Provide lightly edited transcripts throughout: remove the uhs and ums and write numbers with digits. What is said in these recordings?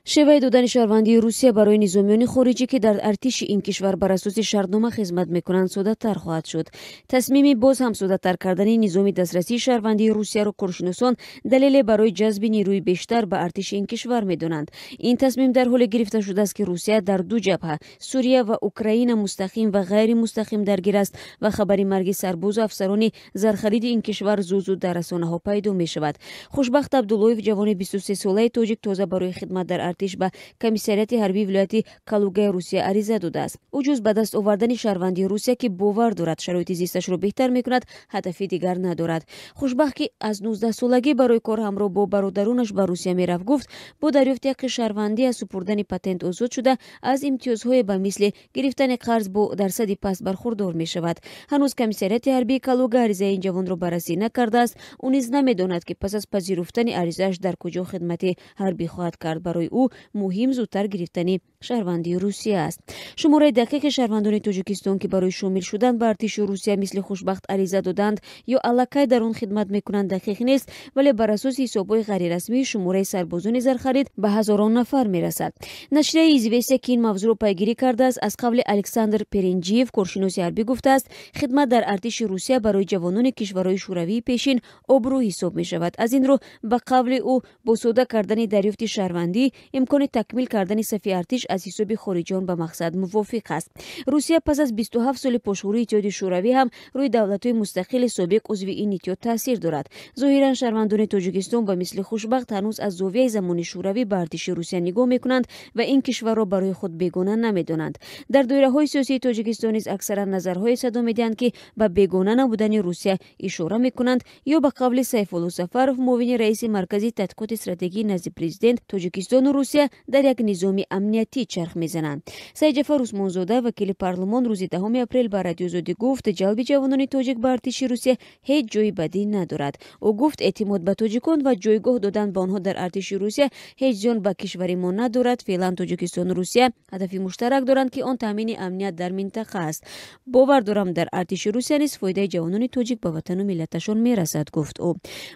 Шеваи додани шаҳрвандии Русия барои низомиёни хориҷӣ, ки дар артиши ин кишвар бар асоси шартнома хизмат мекунанд, соддатар хоҳад шуд. Тасмими боз ҳам соддатар кардани низоми дастрасии шаҳрвандии Русияро коршиносон далеле барои ҷазби нерӯи бештар ба артиши ин кишвар медонанд. Ин тасмим дар ҳоле гирифта шудааст, ки Русия дар ду ҷабҳа, Сурия ва Украина, мустақим ва ғайримустақим даргир аст ва хабари марги сарбозу афсарони зархариди ин кишвар зуд зуд дар расонаҳо пайдо мешавад. Хушбахт Абдуллоев, ҷавони 23-солаи тоҷик, тоза барои хидмат дар артиш ба комиссариати ҳарбии вилояти Калугаи Русия ариза додааст. Ӯ ҷуз ба даст овардани шаҳрвандии Русия, ки бовар дорад, шароити зисташро беҳтар мекунад, ҳадафи дигар надорад. Хушбахт, ки аз 19-солагӣ барои кор ҳамроҳ бо бародаронаш ба Русия мерафт, гуфт, бо дарёфти ҳаққи шаҳрвандӣ аз супурдани патент озод шуда, аз имтиёзҳое ба мисли гирифтани қарз бо дарсади паст бархурдор мешавад. Ҳанӯз комиссариати ҳарбии Калуга аризаи ин ҷавонро баррасӣ накардааст. Ӯ низ намедонад, ки пас аз пазируфтани аризааш дар куҷо хидмати ҳарбӣ хоҳад кард. Барои ӯ муҳим зудтар гирифтани шаҳрвандии Русия аст. Шумораи дақиқи шаҳрвандони Тоҷикистон, ки барои шомил шудан ба артиши Русия мисли Хушбахт ариза доданд ё аллакай дар он хидмат мекунанд, дақиқ нест, вале бар асоси ҳисобҳои ғайрирасмии шумораи сарбозони зархарид ба ҳазорон нафар мерасад. Нашрияи «Известия», ки ин мавзӯъро пайгирӣ кардааст, аз қавли Александр Перенҷиев, коршиноси ҳарбӣ, гуфтааст, хидмат дар артиши Русия барои ҷавонони кишварҳои шӯравии пешин обрӯ ҳисоб мешавад. Аз ин рӯ, ба қавли ӯ, бо содда кардани дарёфти шаҳрвандӣ имкони такмил кардани сафи артиш аз ҳисоби хориҷиён ба мақсад мувофиқ аст. Русия пас аз 27 соли пошхӯрии Иттиҳоди Шӯравӣ ҳам рӯи давлатҳои мустақили собиқ узви ин иттиҳод таъсир дорад. Зоҳиран, шаҳрвандони Тоҷикистон ба мисли Хушбахт ҳанӯз аз зовияи замони шӯравӣ ба артиши Русия нигоҳ мекунанд ва ин кишварро барои худ бегона намедонанд. Дар доираҳои сиёсии Тоҷикистон низ аксаран назарҳое садо медиҳанд, ки ба бегона набудани Русия ишора мекунанд ё ба қавли Сайфулло Сафаров, муовини раиси Маркази тадқиқоти стратегии назди президент, Тоҷикистону Русия дар як низоми амниятӣ чарх мезананд. Сайдҷафар Усмонзода, вакили парлумон, рӯзи 10 апрел ба Радиои Озодӣ гуфт, ҷалби ҷавонони тоҷик ба артиши Русия ҳеҷ ҷои бадӣ надорад. Ӯ гуфт, эътимод ба тоҷикон ва ҷойгоҳ додан ба онҳо дар артиши Русия ҳеҷ зиён ба кишвари мо надорад. Феълан Тоҷикистону Русия ҳадафи муштарак доранд, ки он таъмини амният дар минтақа аст. Бовар дорам, дар артиши Русия низ фоидаи ҷавонони тоҷик ба ватану миллаташон мерасад, гуфт ӯ.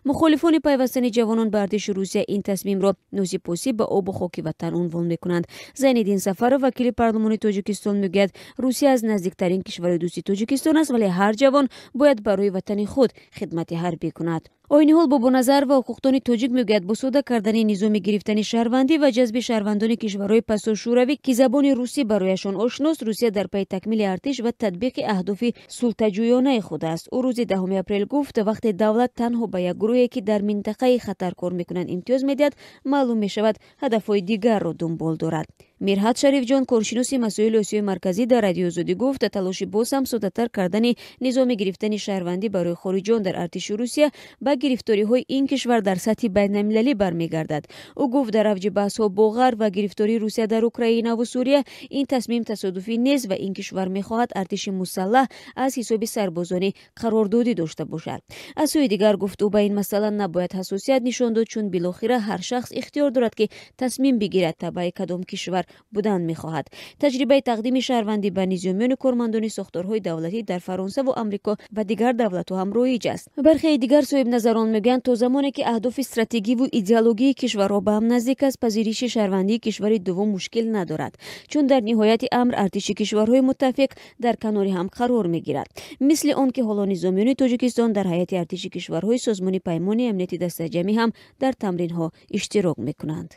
Мухолифони пайвастани ҷавонон ба артиши Русия ин тасмимро носипосӣ ба обу хоки ватан унвон мекунанд. Зайниддин Сафаров, вакили парлумони Тоҷикистон, мегӯяд, Русия аз наздиктарин кишвари дӯсти Тоҷикистон аст, вале ҳар ҷавон бояд барои ватани худ хидмати ҳарбӣ кунад. Оини ҳол, Бобоназар ва ҳуқуқдони тоҷик мегӯяд, бо содда кардани низоми гирифтани шаҳрвандӣ ва ҷазби шаҳрвандони кишварҳои пасошӯравӣ, ки забони русӣ барояшон ошност, Русия дар пайи такмили артиш ва татбиқи аҳдофи султаҷӯёнаи худ аст. Ӯ рӯзи 10 апрел гуфт, вақте давлат танҳо ба як гурӯҳе, ки дар минтақаи хатар кор мекунанд, имтиёз медиҳад, маълум мешавад, ҳадафҳои дигарро дунбол дорад. Мирҳат Шарифҷон, коршиноси масоили Осиёи Марказӣ, дар Радиои Озодӣ гуфт, талоши боз ҳам соддатар кардани низоми гирифтани шаҳрвандӣ барои хориҷиён дар артиши Русия ба гирифториҳои ин кишвар дар сатҳи байналмилалӣ бармегардад. Ӯ гуфт, дар авҷи баҳсҳо бо Ғарб ва гирифтории Русия дар Украинаву Сурия ин тасмим тасодуфӣ нест ва ин кишвар мехоҳад артиши мусаллаҳ аз ҳисоби сарбозони қарордодӣ дошта бошад. Аз сӯи дигар, гуфт ӯ, ба ин масъала набояд ҳассосият нишон дод, чун билохира ҳар шахс ихтиёр дорад, ки тасмим бигирад, табаи кадом кишвар будан мехоҳад. Таҷрибаи тақдими шаҳрвандӣ ба низомиёну кормандони сохторҳои давлатӣ дар Фаронсаву Амрико ва дигар давлатҳо ҳам роиҷ аст. Бархеи дигар соҳибназарон мегӯянд, то замоне ки аҳдофи стратегиву идеологии кишварҳо ба ҳам наздик аст, пазириши шаҳрвандии кишвари дуввум мушкил надорад, чун дар ниҳояти амр артиши кишварҳои муттафиқ дар канори ҳам қарор мегирад, мисли он ки ҳоло низомиёни Тоҷикистон дар ҳайати артиши кишварҳои Созмони Паймони Амнияти Дастаҷамъӣ ҳам дар тамринҳо иштирок мекунанд.